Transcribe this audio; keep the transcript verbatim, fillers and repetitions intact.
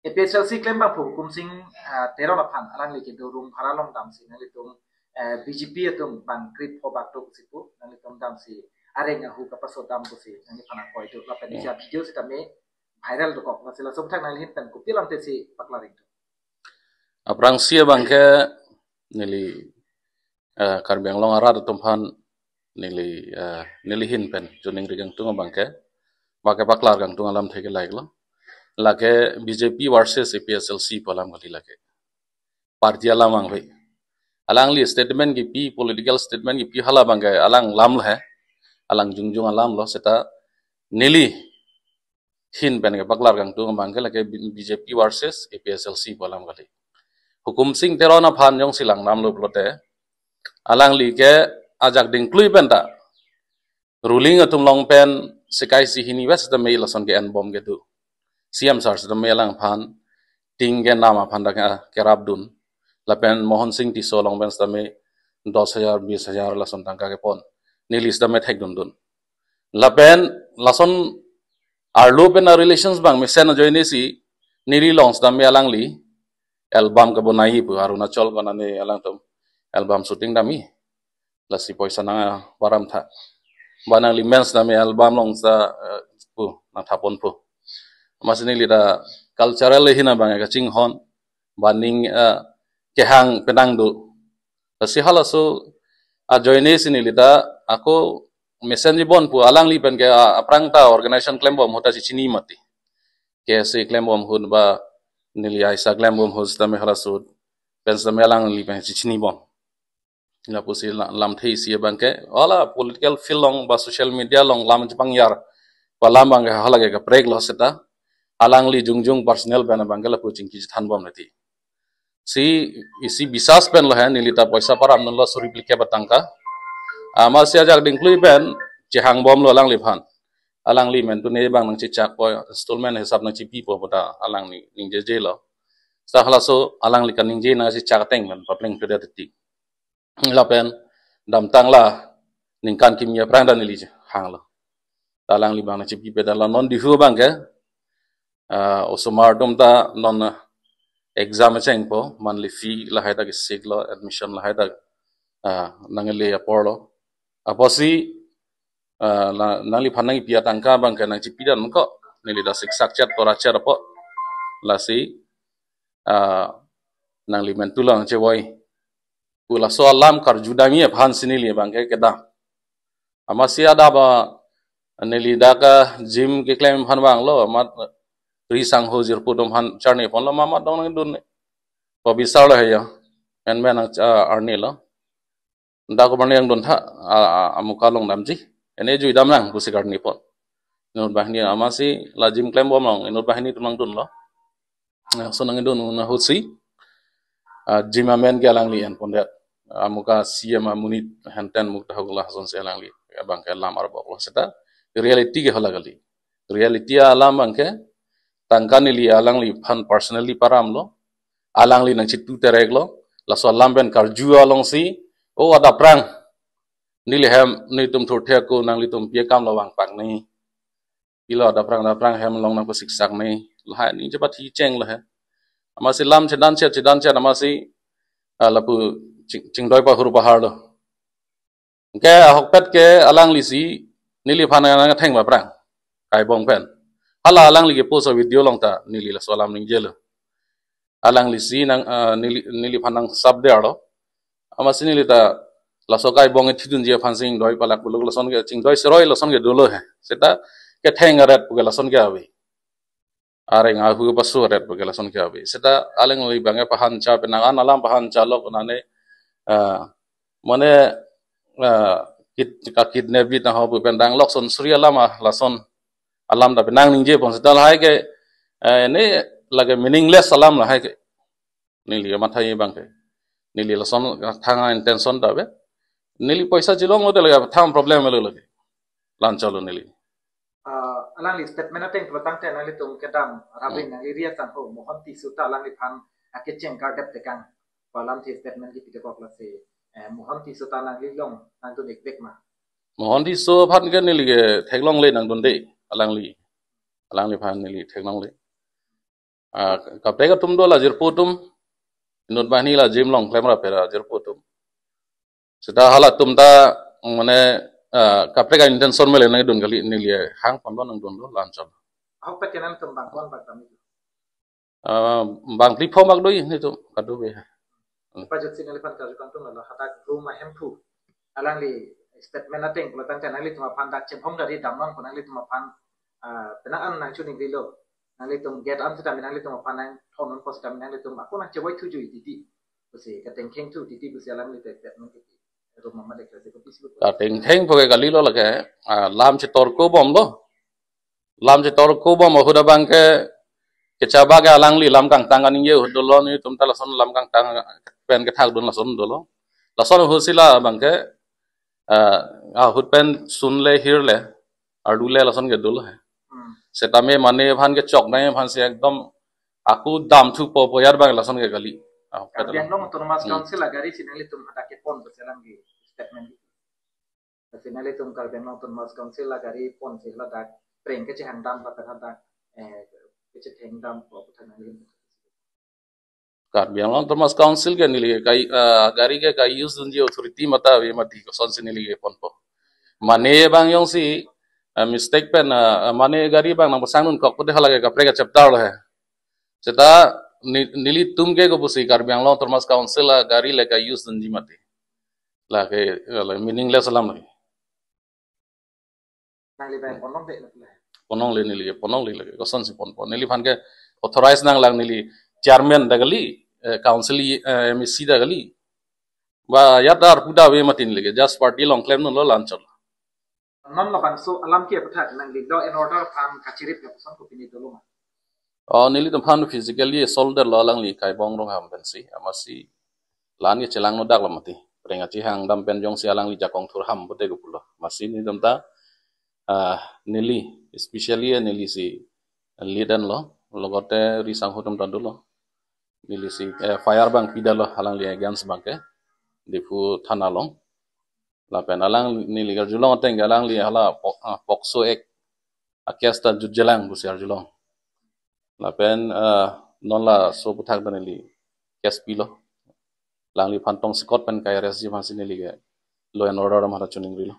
A P H L C klembangpo Hukum Singh, ah, Teron aphan alangli kedo room bhara along damsi nanglitum, eh, B J P atum bang krip ho bak tok si pu nanglitum damsi areng ahu kapaso dam pusi nangliphan akoi do lapen, hmm, isi a-video sitame viral dokok. Lasi laso aphuthak nangli ahin pen kopi alamthe si paklar iktu. Aphrangsi abangke neli, eh, Karbi Anglong arat atum aphan neli, eh, neli ahin pen chuning ri kangtung abangke, bangke paklar kangtung alamthe ke lahelo. Lake B J P versus A P H L C pu alam kali lake. Party alam abang hui. Alangli statement kipi, political statement kipi hala abangke alang alam lo he. Alang jongjong alam lo seta neli ahin pen kepaklar kangtung abangke lake B J P versus A P H L C pu alam kali. Hukum Singh Teron aphan jongsi langdamlo pulote, alangli ke ajak dingklui pen ta ruling atum along pen sekai si hini ves sitame lason ke-en bom kedo. C M sir sitame alangphan ting kenam aphan ta ke-, kerapdun. Lapen Mohan Singh Tisso along pen sitame dos hajar, bis hajar lason tangka kepon. Neli sitame thekdundun. Lapen lason arlo pen a-relations abang mesen ajoine si neli along sitame alangli album kebonai pu Arunachal konane alangtum album shooting damji. Lasi poisa nangparam tha. Ba nangli men sitame album along sa, eh, pu nangthapon pu. Amatsi neli ta cultural ahin abang kachinghon. Ba ning, eh, kehang penang do. Lasi halaso ajoine si neli ta ako mesen jibon pu alangli pen ke, ah, aphrang ta organization klembom ahut ta chichini mati. K S A klembom ahut ba neli aisa klembom ahut sitame halaso pen sitame alangli pen chichini bom. Lapusi la-, lamthe isi abangke, hala political field along ba social media along lam chepangyar, ba lam abangke hala ke kaprek lo seta, alangli jongjong personal pen abangke lapu chingki chethan bom neti. Si isi bisas pen lo he, neli ta poisa paramdunlo suri phlikep atangka. Amatsi ajak dingklui pen chehang bomlo alangliphan. Alangli mentune abang nangchechakpo, installment hisap nangchepipo pu ta alangli ningjejelo. Seta halaso alangli kaningje nangchechak ateng pen papleng pedet ti. Lapen damtang la ningkan kimi aphrang ta neli hanglo. Ta alangli abang nangchepi pedet lo, non dihu abangke, ah, osomar atum ta non, ah, exam chengpo, monthly fee lahai ta kesik lo, admission lahai ta, ah, nangli apor lo. Apotsi, ah, la, nangliphan nangpi atangka abangke nangchepi dan ko, neli ta siksak chet tora chet apo. Lasi, ah, nangli mentu lo nangchevoi pu laso alam karju damji aphan si neli abangke kedam. Amatsi adap, ah, neli dak, ah, gym keklem aphan vanglo, amat ri sangho jirpo atum aphan charni ponlo, mamat dong nangdun. Pabisar lo he ya. Men men nang, ah, arni lo. Dak ko barni nangdun tha, ah, ah, amuka along damji. Ene jui dam nang pusi karni pon. Inut banghini amatsi la gym klembom along, inut banghini atum nangdunlo. Ah, so nangdun ahutsi, ah, gym amen ke alangli en pondet. Amuka C M amonit henten muk tahuk lasonsi alangli abangke lam arbok lo seta. Reality ke hala kali. Reality alam abangke tangka neli alangliphan personally paramlo. Alangli nangchitu terek lo. Laso alam pen karju alongsi, o adap aphrang neli hem netum thurthe ako nanglitum pi akam lo vangpak ni. Pilo adap aphrang adap aphrang hem along nangpasiksak ni. Lahai ningje pathi cheng lo he. Amatsi lam chedan chet chedan chet amatsi, ah, lapu ching, chingdoi pahur pahar lo. Ke ahokpet ke alanglisi neliphan nangtheng ba aphrang. Kaibong pen. Hala alangli kepost a-video along ta neli laso alam ningjelo. Alanglisi nang, ah, neli, neliphan nangsap der lo. Amatsi neli ta laso kaibong ethidunji aphan chingdoi palak buluk lason ke chingdoi seroi lason ke dolo he. Seta ketheng aret pu ke lason ke ave. Areng ahu pasu aret pu ke lason ke ave. Seta alangli abangke pahan cha penang an alam pahan cha lok nane, ah, mane, ah, kid-, ka kidnap bit na ho pu pen dang lok son suri alam, ah, lason alam ta penang ningje pon seta lahai ke, eh, ne lake meaningless alam lahai ke. Neli mathai abangke. Neli lason thang intention ta ave. Neli poisa chilong lote lake thang problem lo lake. Lancholo neli. Ah, alangli statement ateng pulo tangte nanglitum kedam, hmm, Rabin nangli ria sangho, Mohan Tisso ta alangliphan akecheng kardep tekang. Pu alamthe statement kipi tekok lasi, eh, Mohan Tisso ta nangli along nangdun ikbek ma? Mohan Tisso aphan ke neli ke theklongle nangdunde alangli. Alangliphan neli theklongle. Ah, kaprek atum do la jirpo atum. Inut banghini la jim long klem ra pera jirpo atum. Seta halatum ta mane, ah, kaprek intention mele nangdun kali, neli hang ponlo nangdunlo la-anchot. Ahokpet ke nangtum bang ko-an bak dam itu? Ah, bang phli pho bak do nelitum kadokave. Pajutsi neliphan karju kangtung lo, hadak Ruma Hemphu alangli statement ateng pulo tangte nanglitum aphan dak chemhom gari damnon pu nanglitum aphan, ah, penang an nangchiningrilo. Nanglitum gate an sitame nanglitum aphan nangthon nonpo sitame nanglitum ako nangchevoi thuji titi pusi, katengtheng thu titi pusi alangli te statement titi. Ruma ma deklarasi kopisi ko. Katengtheng pu ke kalilo lake, ah, lam chetorko bomlo. Lam chetorko bom ahut abang ke kechaba ke alangli lam kangtang kaningje ahut dolo, nelitum ta lason lam kangtang pen kethakdun lason dolo. Lason ahut si la abang ke, ah, ahut pen sunle hirle, arlule lason ke dolo he. Hmm. Setame mane aphan kechoknei aphan si ekdom ako damthupo pu ajat abang lason ke kali. Ah, Karbi Anglong Autonomous Hmm. Council agari si nanglitum hadak kepon pusi alangli statement. Lasi nanglitum Karbi Anglong Autonomous Council agari ponsi ladak preng kechehang dam lapen hadak, eh, kechetheng dam pu aphuthak nanglitum. Karbi Anglong Autonomous Council ke neli kai, ah, gari ke ka-use dunji authority mata ave mati, kosonsi neli ke ponpo. Mane abang jongsi, ah, mistake pen, ah, mane gari abang nangpasang dunkok pute hala ke kaprek a-chapter lo he. Seta ne-, nelitum ke kopusi Karbi Anglong Autonomous Council agari le ka-use dunji mati. Lake, lake meaningless alam lake. Nangli bai ponlongle nangli. Ponlongle neli ke, ponlongle lake. Kosonsi ponpo? Neliphan ke authorize nanglang, neli chairman ta kali, eh, council, eh, M A C ta kali. Ba ajat arpu ta ave mati neli ke, just party along klemdunlo la-anchot. Non labangso alam ke aphuthak nangli law and order aphan kachirip lapuson kopine dolo ma? Oh, nelitum aphan physically assault lo alangli Kaibong Ronghang pensi, amatsi la-an ke chelang nodak lo mati. Preng kachehang dam pen jongsi alangli jakong thur ham pute kopulo. Amatsi nelitum ta, ah, neli, especially neli si lead an lo, logote ri sangho atum ta dolo. Neli si, eh, F I R abang pidamlo alangli against abang ke, Diphu thana along. Lapen alang neli karjulong ateng ke alangli hala po-, ah, POCSO Act a-case ta jutjelang pusi arjulong. Lapen, ah, non laso aphuthak ta neli case pilo. Alangliphan tongsekot pen ka-arrest ji aphansi neli ke law and order amat chiningrilo.